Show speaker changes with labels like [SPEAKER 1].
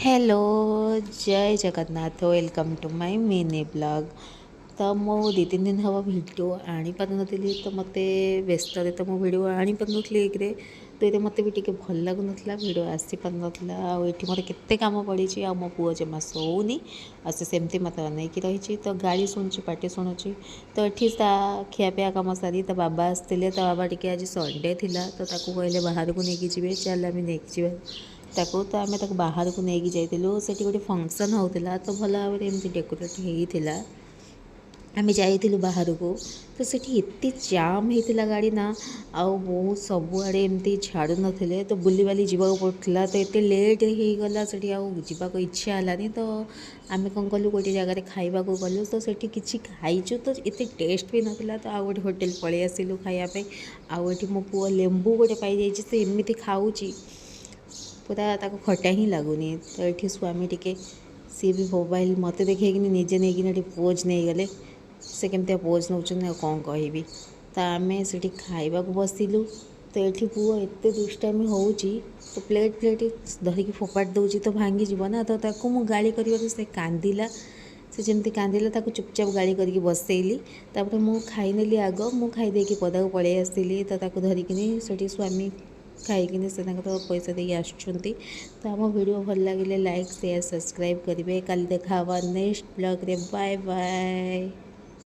[SPEAKER 1] Hello, Jai Jagannath. Welcome to my mini vlog. ତ ମୁଁ 2-3 ଦିନ ହେବ ଭିଡ଼ିଓ ଆଣିପାରୁନଥିଲି। ତ ମୋତେ ବ୍ୟସ୍ତରେ ତ ମୁଁ ଭିଡ଼ିଓ ଆଣିପାରୁନଥିଲି ଏକରେ, ଦୁଇରେ ମୋତେ ବି ଟିକେ ଭଲ ଲାଗୁନଥିଲା, ଭିଡ଼ିଓ ଆସିପାରୁନଥିଲା। ଆଉ ଏଠି ମୋର କେତେ କାମ ପଡ଼ିଛି। ଆଉ ମୋ ପୁଅ ଜମା ଶୋଉନି ଆଉ ସେ ସେମିତି ମୋତେ ଅନେଇକି ରହିଛି। ତ ଗାଳି ଶୁଣୁଛି, ପାଟି ଶୁଣୁଛି। ତ ଏଠି ତା ଖିଆପିଆ କାମ ସାରି ତା ବାବା ଆସିଥିଲେ। ତା ବାବା ଟିକେ ଆଜି ସଣ୍ଡେ ଥିଲା, ତ ତାକୁ କହିଲେ ବାହାରକୁ ନେଇକି ଯିବେ। ଚାଲ, ଆମେ ନେଇକି ଯିବା ତାକୁ। ତ ଆମେ ତାକୁ ବାହାରକୁ ନେଇକି ଯାଇଥିଲୁ। ସେଠି ଗୋଟେ ଫଙ୍କସନ୍ ହେଉଥିଲା, ତ ଭଲ ଭାବରେ ଏମିତି ଡେକୋରେଟ୍ ହେଇଥିଲା। ଆମେ ଯାଇଥିଲୁ ବାହାରକୁ। ତ ସେଠି ଏତେ ଜାମ୍ ହେଇଥିଲା ଗାଡ଼ି ନା, ଆଉ ବହୁତ ସବୁଆଡ଼େ ଏମିତି ଛାଡ଼ୁନଥିଲେ, ତ ବୁଲିବାଲି ଯିବାକୁ ପଡ଼ୁଥିଲା। ତ ଏତେ ଲେଟ୍ ହେଇଗଲା ସେଠି, ଆଉ ଯିବାକୁ ଇଚ୍ଛା ହେଲାନି। ତ ଆମେ କ'ଣ କଲୁ, ଗୋଟେ ଜାଗାରେ ଖାଇବାକୁ ଗଲୁ। ତ ସେଠି କିଛି ଖାଇଛୁ, ତ ଏତେ ଟେଷ୍ଟ ବି ନଥିଲା। ତ ଆଉ ଗୋଟେ ହୋଟେଲ ପଳେଇ ଆସିଲୁ ଖାଇବା ପାଇଁ। ଆଉ ଏଠି ମୋ ପୁଅ ଲେମ୍ବୁ ଗୋଟେ ପାଇଯାଇଛି, ସେ ଏମିତି ଖାଉଛି ପୁରା, ତାକୁ ଖଟା ହିଁ ଲାଗୁନି। ତ ଏଠି ସ୍ୱାମୀ ଟିକେ ସିଏ ବି ମୋବାଇଲ ମୋତେ ଦେଖେଇକିନି ନିଜେ ନେଇକିନି ଏଠି ପୋଜ୍ ନେଇଗଲେ। ସେ କେମିତିଆ ପୋଜ୍ ନେଉଛନ୍ତି, ଆଉ କ'ଣ କହିବି। ତ ଆମେ ସେଠି ଖାଇବାକୁ ବସିଲୁ। ତ ଏଠି ପୁଅ ଏତେ ଦୁଷ୍ଟାମି ହେଉଛି, ତ ପ୍ଲେଟ୍ ଫ୍ଲେଟ୍ ଧରିକି ଫୋପାଡ଼ି ଦେଉଛି, ତ ଭାଙ୍ଗିଯିବ ନା। ତ ତାକୁ ମୁଁ ଗାଳି କରିବାରୁ ସେ କାନ୍ଦିଲା। ସେ ଯେମିତି କାନ୍ଦିଲା, ତାକୁ ଚୁପଚାପ ଗାଳି କରିକି ବସେଇଲି। ତାପରେ ମୁଁ ଖାଇନେଲି ଆଗ। ମୁଁ ଖାଇଦେଇକି ପଦାକୁ ପଳେଇ ଆସିଲି। ତ ତାକୁ ଧରିକିନି ସେଠି ସ୍ୱାମୀ ଖାଇକିନି ସେ ତାଙ୍କର ପଇସା ଦେଇକି ଆସୁଛନ୍ତି। ତ ଆମ ଭିଡ଼ିଓ ଭଲ ଲାଗିଲେ ଲାଇକ୍, ସେୟାର, ସବସ୍କ୍ରାଇବ୍ କରିବେ। କାଲି ଦେଖା ହେବା ନେକ୍ସଟ ବ୍ଲଗ୍ରେ। Bye bye.